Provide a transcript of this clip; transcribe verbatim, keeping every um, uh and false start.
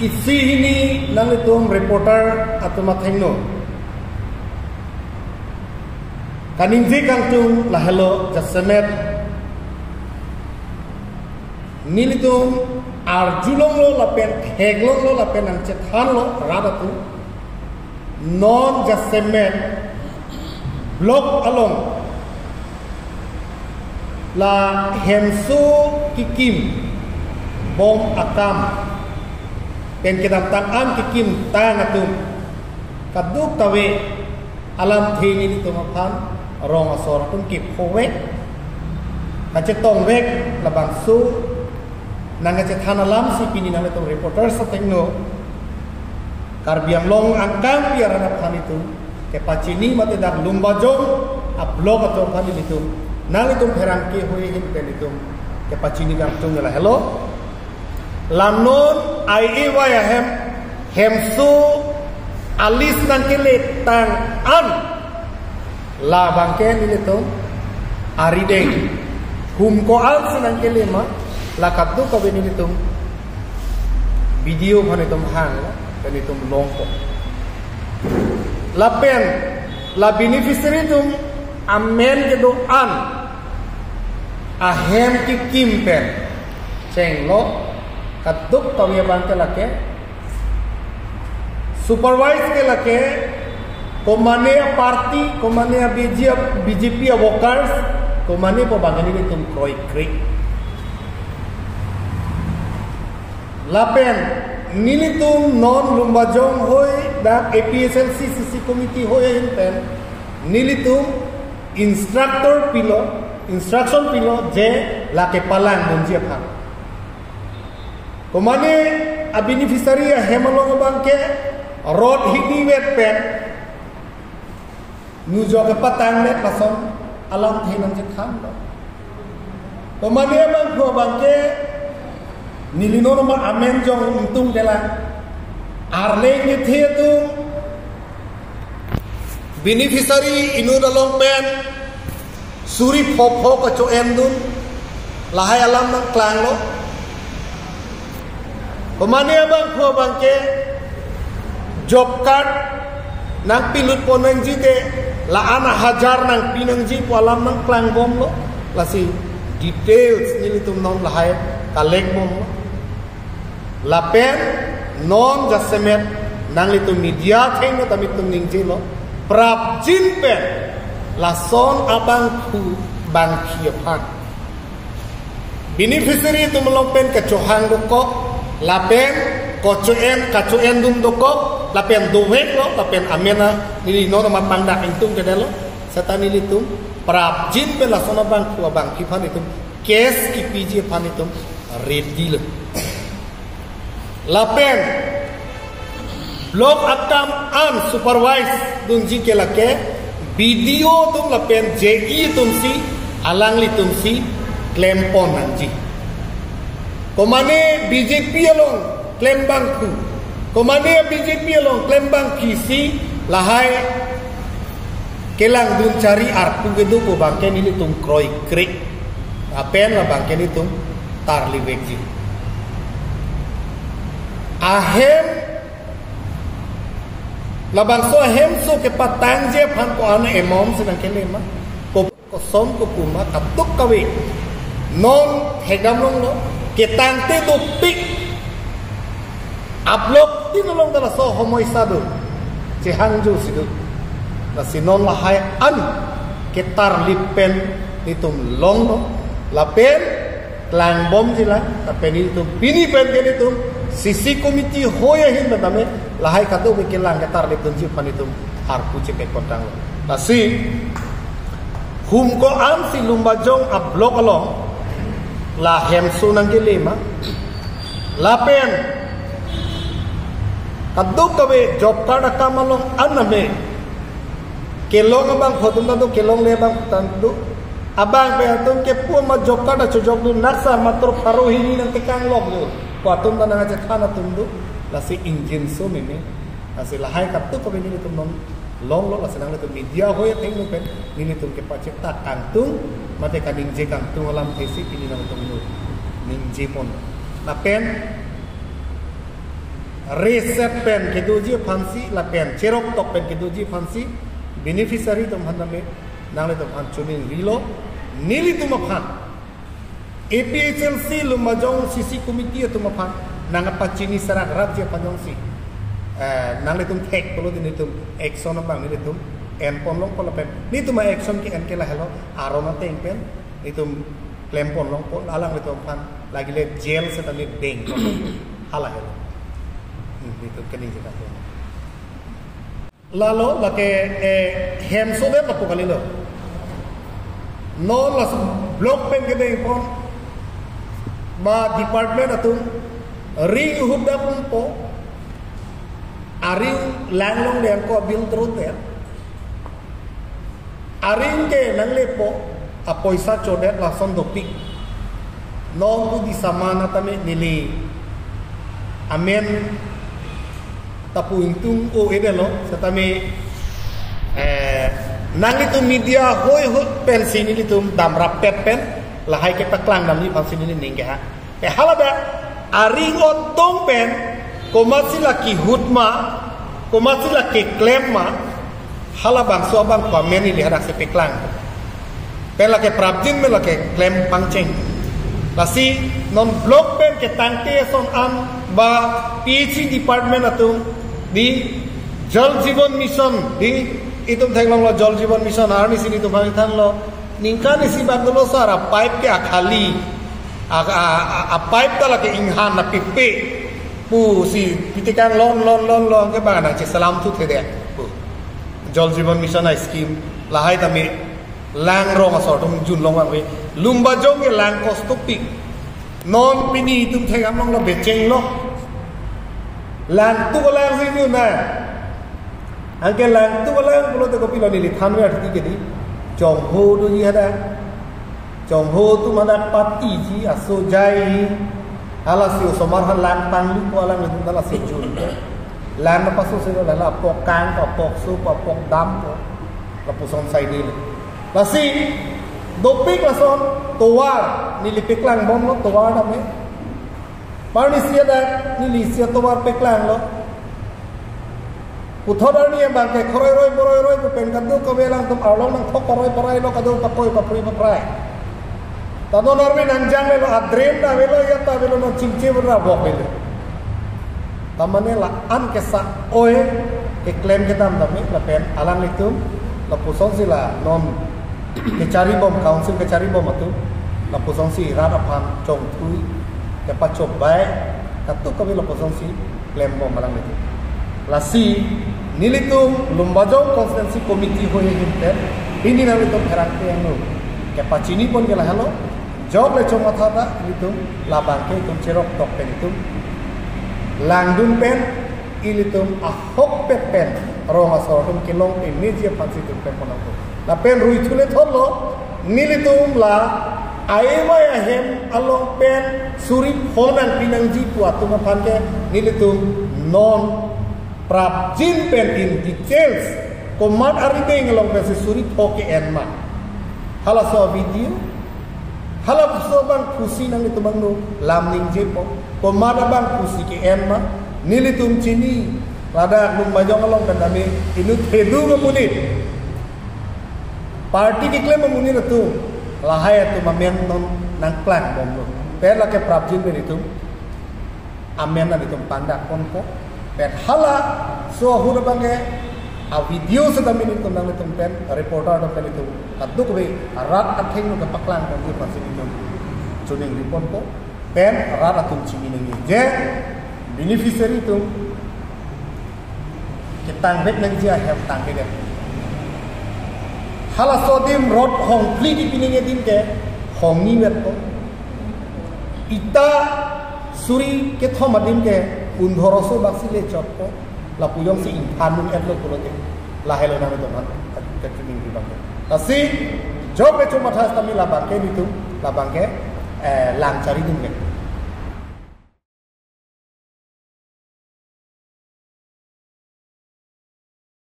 Isi hini nanglitum reporter atum athengno kaningje kangtung lahelo, jasemet nelitum arjulonglo lapen theklonglo lapen nangchethanlo rat atum. Non jasemet block along la hemso kekim bom akam pen kedamtang an kekimtang atum kadokave alamthe nelitum aphan rong asor atum kephovek, kachetongvek, labangso nangkachethan alamsi pini nanglitum reporters athengno Karbi Anglong angkangpi arat aphan itum kepachini mate dak Lumbajong a-block atum aphan ilitum nanglitum pherangke hoi ahin pen itum kepachini kangtung lahelo. La non I A Y ahem hemso a-list nangkeletang an labangke nelitum arideng hum ko-ansi nangkele ma, la kadokave nelitum B D O aphan itum hang, pen itum longpo. Lapen la beneficiary atum amen kedo-an ahem kekim pen chenglo, kadokave abangke lake supervise ke lake komane a-party, komane a-B J P, B J P a-workers, komane pu abangke nelitum kroikre. Lapen nelitum non Lumbajong hoi dak A P H L C C C committee hoi ahin pen nelitum instructor pilo, instruction pilo je lake palangdunji aphan. Komane a-beneficiary ahem along abangke rot hinivet pen nujok kepatangdet lason alamthe nangchethanlo. Komane abangphu abangke neli non ma amen jong ingtungdelang. Arleng kethe atum beneficiary inut along pen suri phopho kacho-endun lahai alam nangklanglo. Komane abangphu abangke job card nangpilut pon nangji te la-an a-hajar nangpi nangji pu alam nangklangbomlo. Lasi details nelitum non lahai collect bomlo. Lapen non jasemet nanglitum media athengno tame itum ningjelo, prapjin pen lason abangphu bangphi aphan beneficiary atum along pen kachohang dokok, lapen kacho-en, kacho-endun dokok, lapen doveklo, lapen amen a neli non ma pangdak ingtungkedetlo, seta nelitum prapjin pen lason abangphu abangphi aphan itum case kipiji aphan itum ready lo. Lapen block akam an supervise dunji ke lake B D O atum lapen J E atumsi alanglitumsi klempon nangji. Komane B J P along klembangphu, komane B J P along klembangphisi lahai kelangdun chari arpu kedo pu abangke nelitum kroikre. Lapen labangke nelitum tarlivekji. Ahem, labangso ahemso kepatangji aphan ko-an emom si nangkele ma, ko, koson kopi ma, kadokave non thekdamlonglo, ketangte dopik a-block tin along ta laso homoi sadu chehangjo sidu. Lasi non lahai an ketarlip pen nelitum longlo, lapen klangbomjilang, lapen nelitum pini pen ke nelitum C C committee hoi ahin pen tame lahai kadokave kelang ketarlipdunji aphan nelitum arpu chepek kontanglo. Lasi hum ko-ansi Lumbajong a-block along la hemso nangkele ma, lapen kadokave job card akam along an name kelong abangphu atum ta do, kelongle abangphu ta do. Abang pen atum kepu ma job card achojokdun, naksar matro pharo hini nangtekanglokdun pu atum ta nangkachethan atum do. Lasi ingjinso meme. Lasi lahai kadokave nelitum non longlo, lasi nanglitum media hoi athengno pen nelitum kepachethak kangtung mate kaningje kangtung alamthesi pini nangtum inut ningjepon. Lapen reset pen kedoji aphansi lapen cherok tok pen kedoji aphansi beneficiary atum aphan tame nanglitum aphan choningrilo, nelitum aphan A P H L C Lumbajong C C committee atum aphan nangpachini serak rapji aphan jongsi, eh, nanglitum thek pulote nelitum action abang nelitum enpon longpo lapen nelitum a-action ke-en ke lahelo, aron ateng pen nelitum klempon longpo, alanglitum aphan lagile jail setame dengpon longpo, hala helo. Hmm, nelitum keningje kangton. Lalo lake, eh, hem sodet lapu kalilo. Non laso block pen kedengpon ma department atum ring hudappo, aring langlong dengko bill trot ya. Aring ke nanglepo, apoisa chodet lason dopik. Non tu di saman atame neli amen tapu ingtung o edelo, setame, eh, nanglitum media hoi hut pensi nelitum damrap pet pen lahai kepaklang damji aphansi neli ning keha. Eh, haladak aring otong pen komatsi la kehut ma, komatsi la keklem ma, hala bangso abang pamen ili hadak si paklang. Pen lake prapjin pen lake klem pangcheng. Lasi non block pen ketangte ason an ba P H E department atum di Jal Jeevan Mission di itum theklonglo, Jal Jeevan Mission arni si nelitum bang thanlo. Ningkan isi bak dolo sara pipe ke akhali. A, a, a, a pipe ta lake inghan na pipe. Pusi pitikang lon, lon, lon, lon ke bang nangcheselam thu thede. Pu. Jal Jeevan Mission a-scheme lahai tame lang rong asor atum junlong abang ave. Lumbajong ke lang kostopik. Non pini itum thek among lo becheng lo. Lang tu ko lang si jun na. Anke lang tu ko lang pulote kopilo neli thanwe arti ke di. Chongho doji hadak. Chongho atum hadak patiji, aso jai. Halasi osomar ha lang panglu ko alanglitum halasi jun. Lang na paso selo lala apok kang ko, apok so ko, apok dam ko. Lapuson sai dele. Lasi dopik lason tovar neli paklang bomlo, tovar dame. Parni sia dak neli sia tovar paklanglo. Puthot arni abang ke khoroi roi boroi roi pu pen kadokave alangtum arlong nangthok paroi paroi lo, kadokave pakoi papri paprai. Tadon arve nangjanglelo, a-drain ta avelo, ya ta avelo, non chingche berabok avelo. Tamane la-an kesa oi keklem kedam tame lapen alanglitum lapusonsi la non kecharibom, council kecharibom atum lapusonsi rat aphan chongthui kepachobei kadokave lapusonsi klembom alanglitum. Lasi nelitum Lumbajong Constituency Committee hoi ahin pen pini nanglitum pherangke angno kepachinipon ke lahelo. Jok le chomatha ta ilitum labang ke itum cherok tok pen itum langdun pen ilitum ahokpet pen rong asor atum kelong pemeji aphansi itum klempon nangpo. Lapen ruithu le thotlo, nelitum la aimai ahem along pen suri pho nangpi nangji pu atum aphan ke nelitum non prapjin pen in details komat arideng along pensi suri pho ke-en ma. Halaso video, halaso abang pusi nanglitum angno lam ningjepo. Komat abang pusi ke-en ma, nelitum chini, ladak Lumbajong along pen tame inut thedung amonit, party keklem amonit atum, lahai atum amen non nangklangbomlo. Pen lake prapjin pen itum amen nanglitum pangdakponpo. Pen halaso ahut abang ke a-video setame nelitum nanglitum pen, reporter atum pen itum kadokave rat athengno kepaklang ponji aphansi nelitum choningriponpo. Pen rat atum chini nangji je beneficiary atum ketangvek nangji ahem tangvedet. Halaso adim rot hongphli kipi nangji adim ke hongni vetpo. Ita suri kethom adim ke undhoroso baksi le chotpo. Lapu jongsi ingthan un-etlo pulote lahelo nanglitum aphan kachiningri abang ke. Lasi jok le chomatha setame labang ke nelitum, labang ke, eh, lang charidun ke.